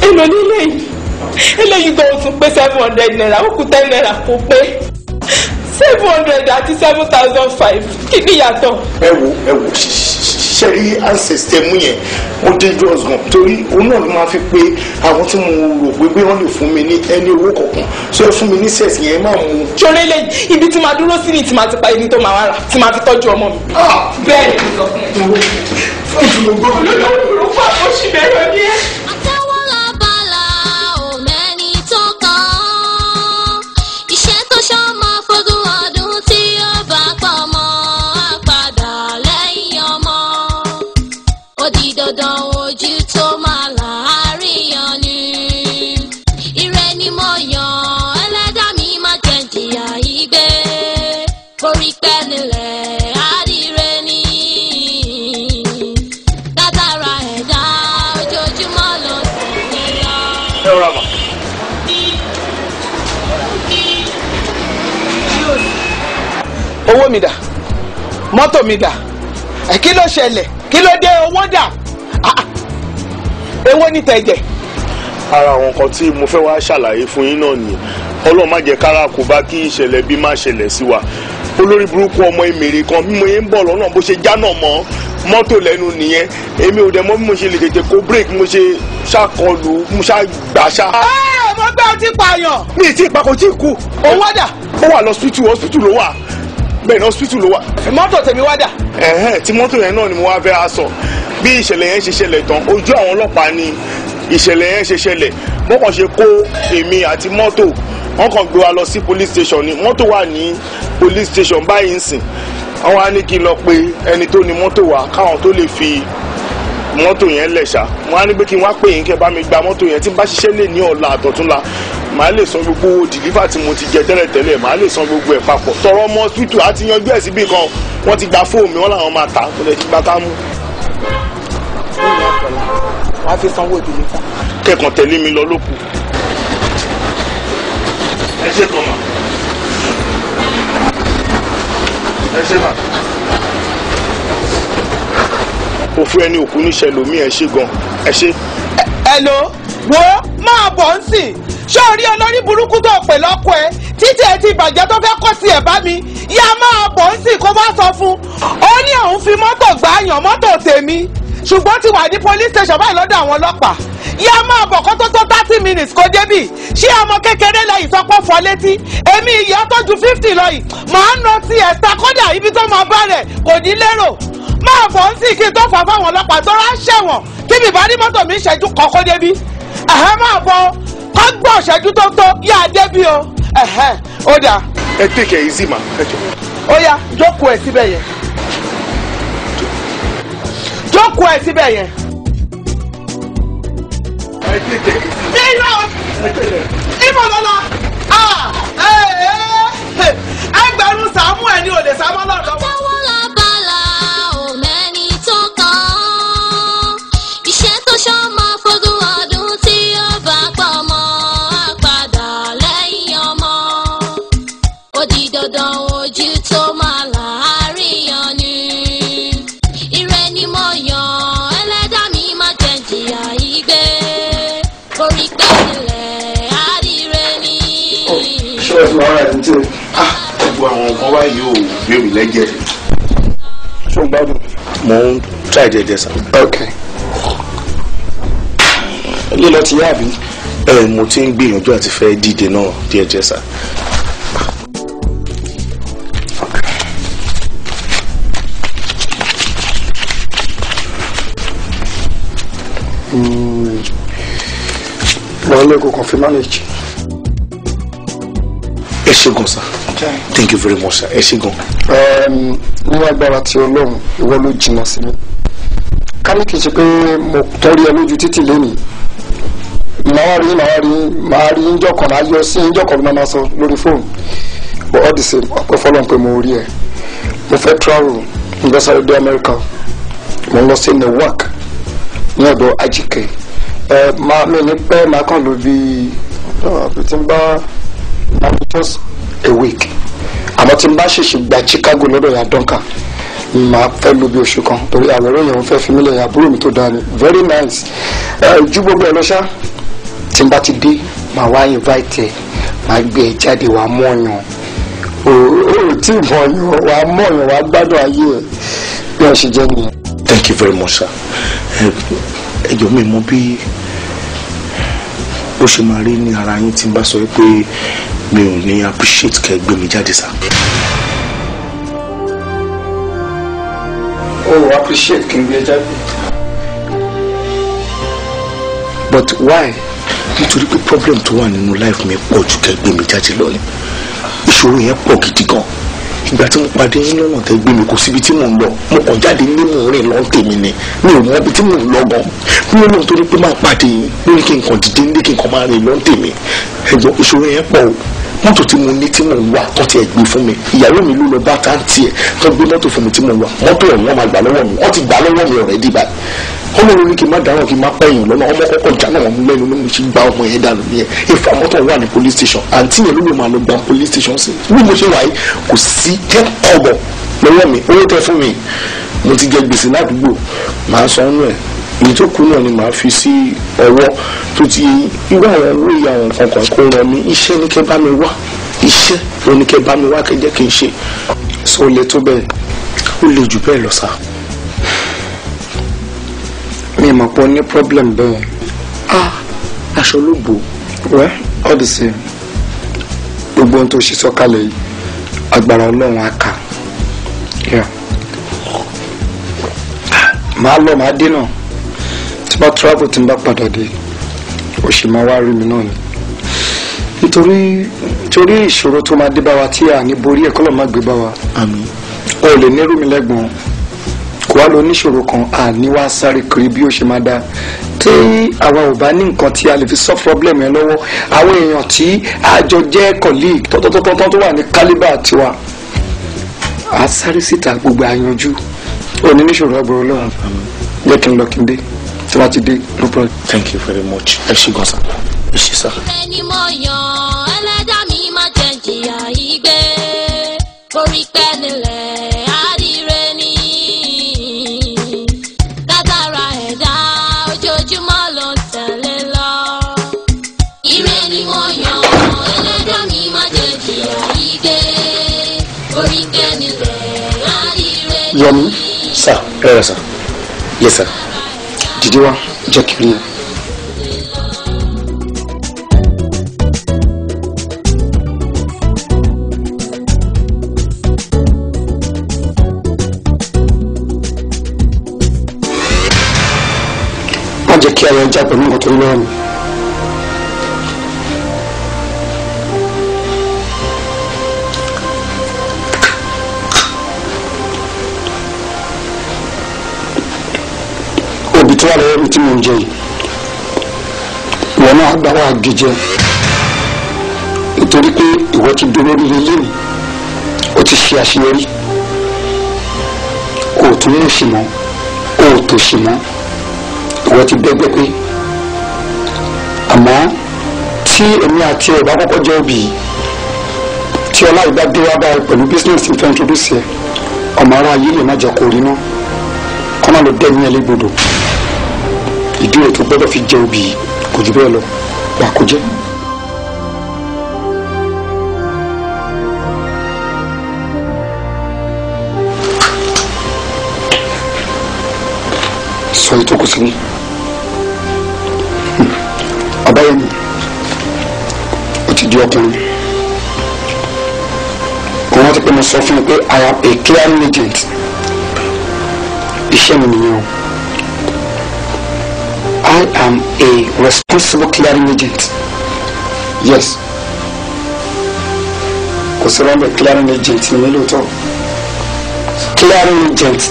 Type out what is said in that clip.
Èlò nílé yìí, eléyìí tó tún pé ₦700, ó kù ₦10 kó pé 700 àti 7,500, kí ni ìyàtọ̀? Ẹ wo, ẹ wo, ṣe rí ancestor mú yẹn, ó dangerous gan, torí òun náà ló máa fi pé àwọn tí mo rò pé bí wọ́n lè fún mi ní ẹni owó kọ̀ọ̀kan, ṣé ẹ fún mi ní sẹ́ẹ̀sì yẹn máa mú. Ṣoré lẹ́yìn ibi tí màá dúró sí ni tí màá ti pa ẹni tó máa wá rà tí màá fi tọ́jú ọmọ mi. Bẹ́ẹ̀ ni mo sọ fún ẹ. Olólùwẹ̀ burúkú àbóṣìbẹ̀rẹ̀ ni ẹ. Àtẹ̀wọ́ lábala ò mẹ́ni tó kàn án. Iṣẹ́ tó ṣọmọ fógún ọdún tí ó bá pọ̀ mọ́ á padà lẹ́yìn ọmọ. Ó di dandan ojú tó máa láàárín yan ni. Ire ni mo yàn, ẹlẹ́dàá mi má jẹ́ jìyà ìgbé. Borí pẹ́ nílẹ̀, àdìrẹ ni. Kádàrá ẹ̀dá ojoojúmọ́ ló ń tẹ̀lé lọ. Ẹ rọra mà. Owó mi dà, mọ́tò mi dà, kí ló ṣẹlẹ̀? Kí ló dé? Owó dà? Èwo ní tẹ̀jẹ̀? Ara àwọn nǹkan tí mo fẹ́ wá ṣàlàyé fún yín náà ni, Ọlọ́run má jẹ́ kára kó bá kí ìṣẹ̀lẹ̀ bí má ṣẹlẹ̀ sí wa. Olórí burúkú ọmọ èmèrè kan, bí mo yẹn ń bọ̀ lọ́nà bó ṣe já náà mọ́ mọ́tò lẹ́nu nìyẹn. Èmi ò dẹ̀ mọ̀ bí mo ṣe lè tètè kó bírèkì, mo ṣe ṣàkọlù, mo ṣàgbà ṣá. Ẹ mo gbé ọtí pààyàn. Mi ì tí ì pa, kò tí ì kú. Owó dà? Ó wà lọ́sítù, hospital ló wà. Bẹ́ẹ̀ ni hospital ló wà. Mọ́tò tèmi wá dà? Ẹ̀hẹ́n, tí mọ́tò yẹn náà ni mo wá fẹ́ sọ. Bí ìṣẹ̀lẹ̀ yẹn ṣe ṣẹlẹ̀ tán, ojú àwọn ọlọ́pàá ni ìṣẹ̀lẹ̀ yẹn ṣe ṣẹlẹ̀. Wọ́n kàn ṣe kó èmi àti mọ́tò, wọ́n kàn gbé wa lọ sí police station ni. Mọ́tò wà ní police station báyìí ń sìn. Wọ́n wá ní kí n lọ pe ẹni tó ní mọ́tò wa káwọn tó lè fi mọ́tò yẹn lẹ̀ ṣá. Wọ́n á ní pé kí n wá pè yín kẹ́ bá mi gba mọ́tò yẹn. Tí n bá ṣiṣẹ́ lè ní ọ̀la àtọ̀túnla, màá lè san gbogbo owó dìlífà tí mo ti jẹ tẹ́lẹ̀tẹ́lẹ̀, màá lè san gbogbo ẹ̀ papọ̀. Tọrọ ọmọ hospital àti yanjú ẹ̀ síbì kan, wọ́n ti gba fóònù mi, wọ́n làwọn máa tà, mo lè ti gba ká mú. Wàá fi sanwó dìlífà. Kẹ̀kàn tẹ̀lé mi lọ lókù. Ẹ ṣe kan mà. Ẹ ṣe mà. Òfin ẹni òkú níṣẹ́ lomi, ẹ ṣe gan. Ẹ ṣe. Hello, wo máa bọ̀ ń sìn. Ṣé o rí olórí burúkú tó pè lọ́kọ ẹ títí ẹ ti bàjẹ́ tó fẹ́ kọ́ sí ẹ̀ bá mi? Yá máa bọ̀ ń sìn kó bá sọ fún. Ó ní òun fi mọ́tò gbá yàn mọ́tò tèmi, ṣùgbọ́n ti wà ní police station báyìí lọ́dọ̀ àwọn ọlọ́pàá. Yá máa bọ̀ kó tó tó 30 minutes kó débì. Ṣé ọmọ kékeré lẹ́yìn sọpọ́ fọ́ létí? Èmi ìyá tó ju 50 lọ yìí, màá nà sí ẹ̀ta kódà ibi tó máa bá rẹ̀ kò ní lérò. Máa bọ̀ ń sìn kí n tó fà fáwọn ọlọ́pàá tó rá ṣẹ̀wọ̀n kí mi bá ní mọ́tò mi ṣẹ́jú kan kó débí. Ẹ̀hẹ́, máa bọ̀ kọ́gbọ̀n ṣẹ́jú tó tó yá débí o. Ẹ̀hẹ́, ó dáa. Ẹ take it easy ma. Ẹ jọ. Ó yá, jókòó ẹ̀ síbẹ̀ yẹn. Jókòó ẹ̀ síbẹ̀ yẹn. Ẹ take it easy. Nínú ìmọ̀ lọ́la, ẹgbẹ̀rún sàmú ẹ̀ ní òde sàmú lọ́dọ̀. Àtẹ̀wọ́ lábala ò mẹ́ni tó kàn án. Iṣẹ́ tó ṣọmọ fógún ọdún tí ó bá pọ̀ mọ́ á padà lẹ́yìn ọmọ. Ó di dandan ojú tó máa láàárín yan ni. Ire ni mo yàn, ẹlẹ́dàá mi má jẹ́ jìyà ìgbé. Orí pẹ́ nílẹ̀, àdìrẹ ni. Ṣé wàá fi wàhálà ẹ̀ ní tí gbogbo àwọn nǹkan báyìí ò béèrè lẹ́jẹ̀? Ṣé o gbádùn? Mo ń try díẹ̀ díẹ̀ sá. Ok, lílọ ti yá àbí? Ẹ mo ti ń gbìyànjú àti fẹ́ dìde náà díẹ̀ díẹ̀ sá. Lọ ilé kò kàn fi manage. Ẹ ṣé gan sá, thank you very much sir, ẹ ṣé gan. Ní agbára ti Ọlọ́run, ìwọ ló jìnnà sí mi. Ká ní kì í ṣe pé mo tọ́rí ẹ lójú títì lénìí, màá rí, màá rí, màá rí njọ́ kan, máa yọ sí njọ́ kan ló máa sọ lórí fóònù. But all the same, ọpẹ́ fọlọ́n pé mo rí ẹ. Mo fẹ́ travel, mo fẹ́ sáré dé Amẹ́ríkà. Mo ń lọ sí Newark ní ọ̀dọ̀ Ajike. Ẹ máa mi ní pẹ́, máa kàn ló bí tí n bá máa bí just a week, àmọ́ tí n bá ṣèṣì gba Chicago lọ́dọ̀ ya Duncan, màá fẹ́ lò bí oṣù kan, torí àwẹ̀rẹ̀ yẹn ń fẹ́ fi mílẹ̀. Àbúrò mi tó dáa ni, very nice. Ẹ ju gbogbo ẹ lọ ṣá. Tí n bá ti dé, màá wá invite ẹ, màá gbé ẹ jáde, wàá mọ̀yàn. O ò tí ì mọ̀yàn, wàá mọ̀yàn, wàá gbádùn ayé ẹ. Bí wọ́n ṣe jẹ́ nìyẹn. Thank you very much, sir. Ẹ jọ̀ọ́, mi mọ̀ bí ó ṣe máa rí ní ara yín tí n bá sọ pé mi ò ní appreciate kẹ́ gbé mi jáde, sir. Oh, appreciate kí n gbé jáde. But why? Nítorí pé problem tó wà nínú life mi pọ̀ ju kẹ́ gbé mi jáde lọ ni. Ìṣòro yẹn pọ̀ gidi gan. Ìgbà tí mo pàdé yín lọ́nà tẹ́ gbé mi, kò síbi tí mò ń lọ. Mo kàn jáde ní mò ń rìn lọ́n tèmi ni. Mi ò mọ ibi tí mò ń lọ gan. Mi ò lóun torí pé máa pàdé yín lórí kí n kàn dìde nílé, kí n kàn máa rìn lọ́n tèmi. Ẹ̀gbọ́n, ìṣòro yẹn pọ̀ o. Mọ́tò tí mo ní tí mò ń wà tó tiẹ̀ gbé fún mi, ìyàwó mi ló lọ bá táǹtì ẹ̀ tó gbé mọ́tò fún mi tí mò ń wà. Mọ́tò ọ̀hún wọ́n máa gbà lọ́wọ́ mi, wọ́n ti gbà lọ́wọ́ mi already báyìí. Ọmọ mi ní kí n má dáràn, kí n má pẹ̀yìn lọ́nà. Ọmọ kọ́kọ́ já náà wọ́n mú lẹ́nu ní mo ṣe gba ọmọ yẹn dànù nìyẹn. Ìfà mọ́tò wà ní police station, àǹtí yẹn ló lè máa lọ gba police station sí. Bí mo ṣe wà yìí, kò sí 10 kọ́bọ̀ lọ́wọ́ mi. Owó tẹ fún mi, mo ti jẹ gbèsè ládùúgbò, màá san ọ́nù ẹ̀. Èyí tó kù náà ni màá fi sí ọwọ́ tó ti irú àwọn owó ìyá àwọn nǹkan kan kó ràn mí. Iṣẹ́ ní kẹ́ bá mi wá, iṣẹ́ ló ní kẹ́ bá mi wá, kẹ́ jẹ́ kí n ṣe. So le tó bẹ́ẹ̀? Ó le jù bẹ́ẹ̀ lọ, sir. Mi mọ̀ pé o ní problem bẹ́ẹ̀. Ah, aṣọ ló bò. Well, all the same, gbogbo ohun tó ṣe sọ́kalẹ̀ yìí, agbára Ọlọ́run á kà. Yeah. Màá lọ, màá dé náà. Tí bá travel, tí n bá padà dé, ó sì máa wá rí mi náà ni. Nítorí torí ìṣòro tó máa dé bá wa tí a ní borí ẹ̀, kọ́lọ̀ má gbé bá wa. Àmín. O lè nírú mi lẹ́gbọ̀n, kò wá lọ oníṣòro kan, àní wá sáré kiri bí ó ṣe máa dá. Tí àwa ò bá ní nǹkan tí a lè fi solve problem yẹn lọ́wọ́, àwọn èèyàn tí a jọ jẹ́ colleague tọ́tọ́tọ́tọ́ tó wà ní calibre tiwa, a sáré síta, gbogbo àyànjú. Òní níṣòro ọgbọ̀rọ̀ lọ́wọ́. Jẹ́ kí n lọ, kí n dé. Tí wọ́n ti dé, no problem. Thank you very much. Ẹ ṣé gan, sir. Ẹ ṣé, sir. Ẹni mo yàn, ẹlẹ́dàá mi, má jẹ́ jìyà ìgbé orí pẹ́ nílẹ̀ àdìrẹ ní kádàrá ẹ̀dá, ojoojúmọ́ ló ń tẹ̀lé lọ. Ire ni mo yàn, ẹlẹ́dàá mi, má jẹ́ jìyà ìgbé orí pẹ́ nílẹ̀ àdìrẹ ní. Yọmi. Sir, ẹ rẹ, sir. Yes, sir. Dìde wá, jẹ́ kí n rí ẹ. Má jẹ́ kí ayọ̀ já pẹ̀lú nǹkan tó ń lọ́wọ́ mi. Òbí tó wà lọ́wọ́ mi tí mò ń jẹ yìí, ìwọ náà gbà wá gíjẹ, nítorí pé ìwọ ti dolórí ilé mi, ó ti ṣe àṣeyọrí, kò tún ní òṣì mọ́, kò tòṣì mọ́, ìwọ ti bẹ́gbẹ́ pé. Àmọ́ tí èmi àti ẹ̀ bá kọ́kọ́ jẹ́ òbí yìí, tí ọlá ìgbà dé wá báyìí pẹ̀lú business tí n fẹ́ introduce ẹ, ọmọ ara yìí lè má jẹ́ kó rí ná, kọ́ má lọ dẹ́yìn ẹ légbodò. Ìdí rẹ̀ tó gbọ́dọ̀ fi jẹ́ òbí yìí, kò jù bẹ́ẹ̀ lọ, gbà kó jẹ́. Sọ èyí tó kù sí mi. Àbáyọmí, ó ti di ọkùnrin. Òun rántí pé mo sọ fún mi pé I am a clearing agent. Iṣẹ́ mi nìyẹn o. I am a responsible clearing agent. Yes, kò sí rọ́ọ̀bẹ̀, clearing agent ni mi lóòótọ́, clearing agent.